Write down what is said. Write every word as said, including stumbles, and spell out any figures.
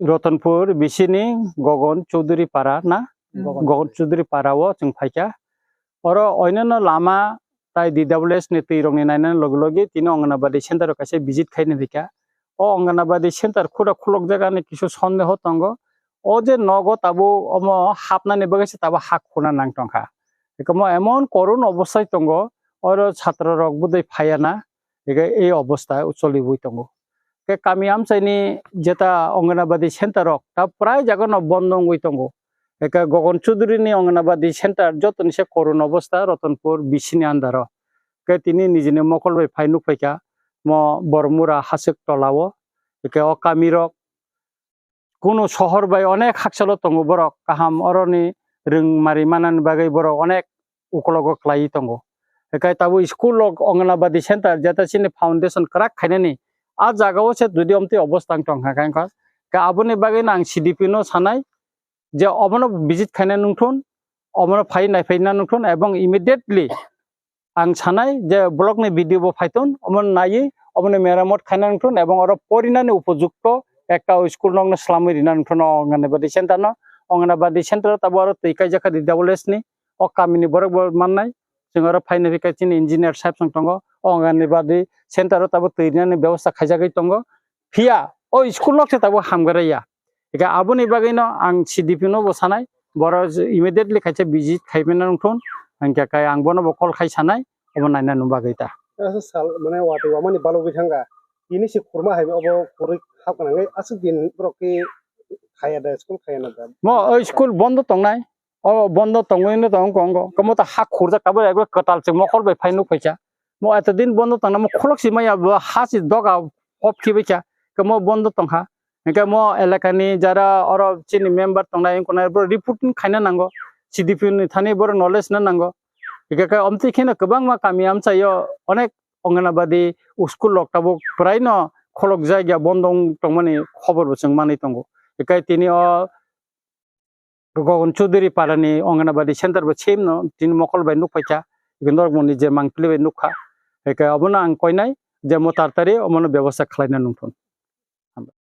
Rotonpur bisini Gogon Chowdhury Para na? Gogon. Gogon Chowdhury Para o chwng phaikha. Oro oinano lama tai D W S ni twi rokni nainani logi logi tini Anganabadi center o kaisa visit khaina phaikha. O Anganabadi center khuda khulokjak ani kisu sondeho tongo. O je nogo tabuk omo hapnani bagwi se tabuk ha khuna nang tongkha. Ekomo emon korun obostai tongo, oro chatra rok bwdai phaiya na, eke ei obostai choliwi tongo. Ke kami amchaini jeta Anganabadi center rok ta prai jaga no bondo wngwi tongo. Eke Gogon Chudhuri ni Anganabadi center jotoni se korun obostha Rotonpur bisini andaro. Ke tini nijini mokol bai phai nukphaikha mo Bormura Hasik tola o. Eke o kami rok kunu sohor bai onek hakchalo tongo borok, kaham oroni rwng mari manani bagwi borok onek ukologo kwlaiwi tongo. Ekai tabuk school rok Anganabadi center jeta chini foundation kwrak khainani a jaga o se jodi omtwi obostha wng tongkha khe wngkha. Khe aboni bagwi no ang C D P no sanai je obono visit khaina nungthun, obono phai naiphaina nungthun ebong immediately ang sanai je block ni B D O bo phaithun, omo naiwi, omo ni meramot khaina nungthun, ebong oro porinani upojukto ekta school nokno swlamwi rina nungthun o Anganabadi center no. Anganabadi center o tabuk oro twi kaijak kha D W S ni, o kami ni borok bo mannai. Chwng oro phaina phi khe chini engineer saheb chwng tongo, o Anganabadi center o tabuk twi rinani bebosta khaijagwi tongo. Phiya o school nok se tabuk hamgara ya. Eka aboni bagwi no ang C D P no bo sanai, boro immediately kaisa visit khai phaina nungthun, hingkhe kai ang bono bo call khai sanai, obo naina nung bagwi ta. Asa sal mane watwi wamani balogwi thangkha, tini se khurma hai obo kwrwi hap gwnangwi aswk din borok khe khaya da, school khaya na da. Mo o school bondo tongnai, o bondo tongwi no tong kong kong, komo ta ha khurjak tabuk ekbar kwtal se mokol bai phai nuk phaikha. Mo eto din bondo tongna mo khulok si maya bo ha si doga hop khibai kha, komo bondo tongkha. Hingke mo elakani jara oro chini member tongnai wngkha nai, borok report khaina nango, C D P ni thani borok knowledge na nango. Hingke khe omtwi kheno kwbangma kami amchaio onek Anganabadi school rok tabuk praino kholok jagya bondo wng tongmani khobor bo chwng manwi tongo. Hingke tini o Gogon Chudhuri Parani Anganabadi center bo same no tini mokol bai nukphaikha, hingke norok moni je mangpili bai nukha. Hingke obono ang koinai je mo tartari omono bebosta khlaina nungthun.